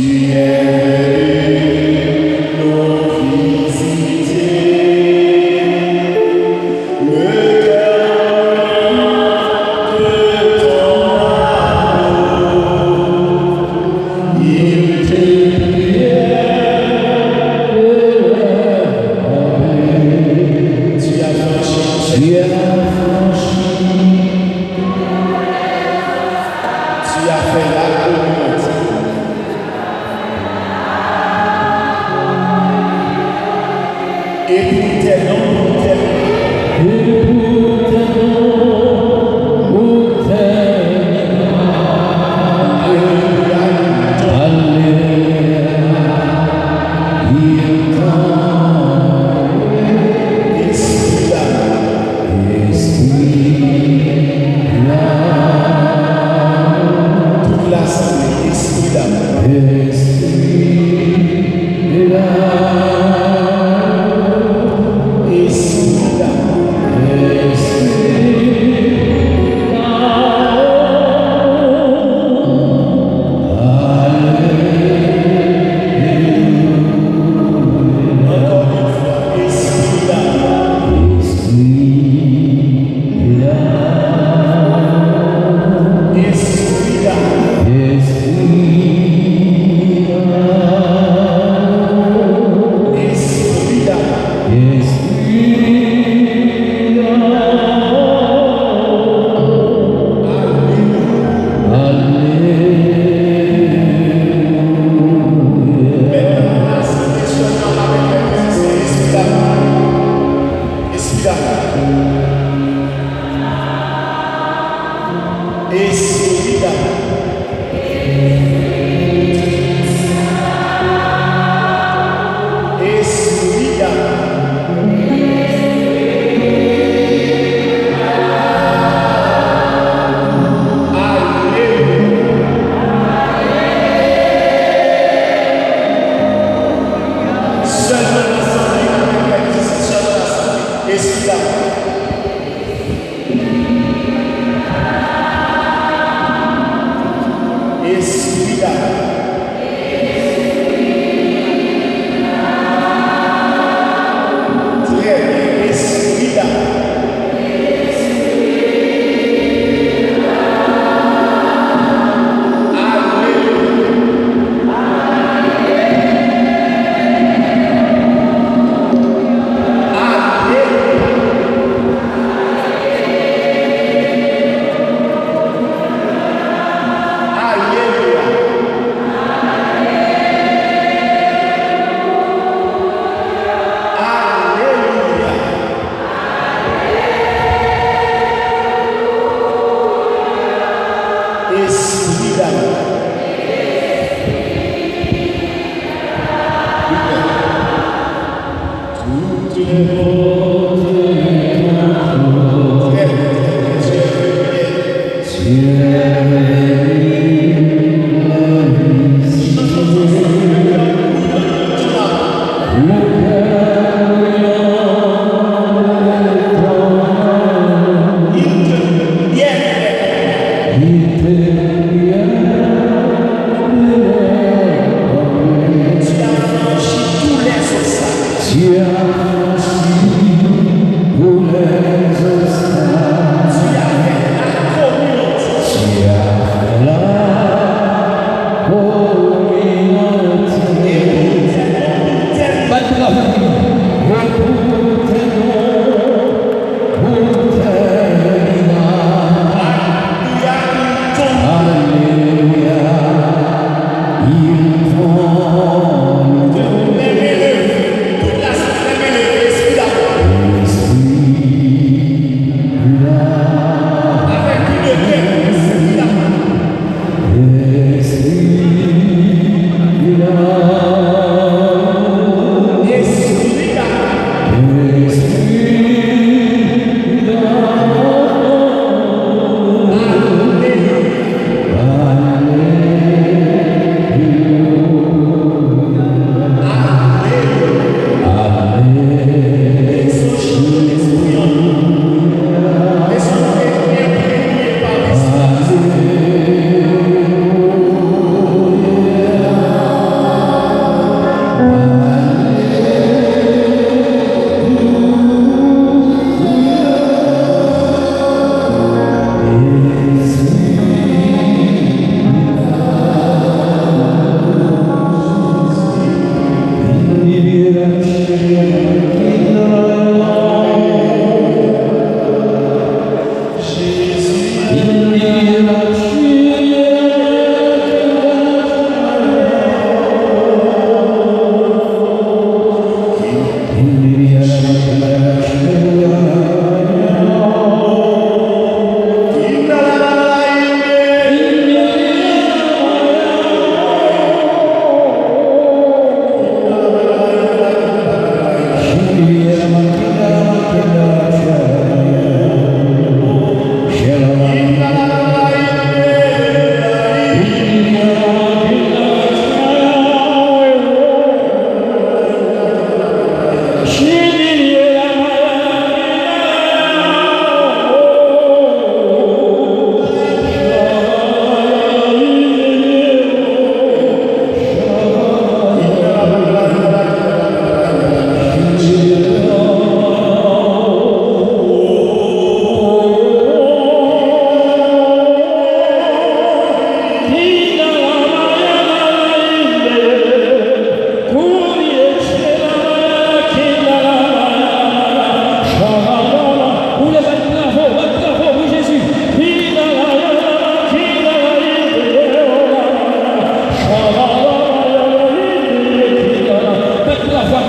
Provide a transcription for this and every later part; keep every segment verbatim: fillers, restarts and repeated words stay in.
Tu es venu nous visiter. Le cœur de ton amour, il te priait de remplir. Tu as franchi. Tu as franchi. Tu as fait la communauté. Et pour tes noms, pour tes noms. Et pour tes noms, pour tes noms. Alléluia. Alléluia.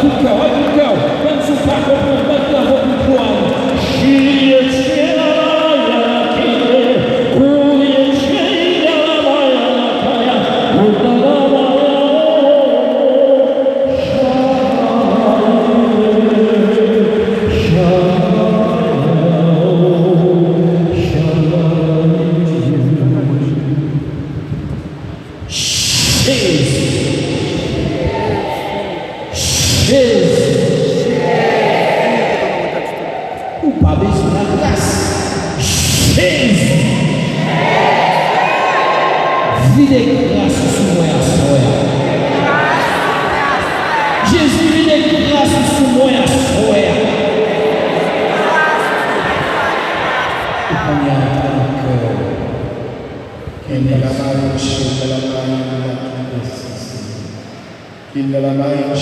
tout kè w, tout kè w. Menm si w pa konprann, bat bravo pou glwa l. Jezi. Jezi. Ou pa bezwen lagras. Jezi. Vide gras ou sou mwen aswè a. Jezi, vide gras ou sou mwen aswè a. Ou konnen antre nan kè w. Kenbe la main, kenbe la main, kenbe la main.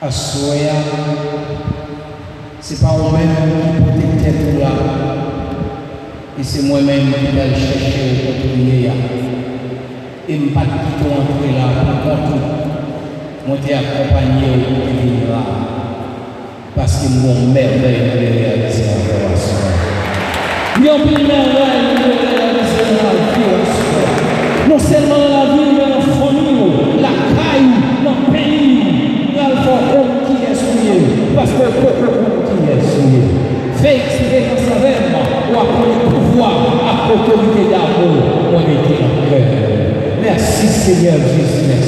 Aswè a, se pa ou menm ki pote tèt ou la, e se mwen menm ki t al chèche w kote w ye a. E m pa t kite w antre la pou kont ou. Mwen te akonpanye w pou te vin la. Paske m gen yon mèvèy m vle reyalize avè w aswè a. Gen anpil mèvèy m vle reyalize nan lavi w aswè a. Non sèlman nan lavi w, men nan fanmi w, lakay ou, nan peyi w. M pral fè w konn kiyès ou ye, paske w poko konn kiyès ou ye. Fè eksperyans avè m, w ap konnen pouvwa ak otorite damou mwen mete nan kè w. Mèsi, Senyè Jezi.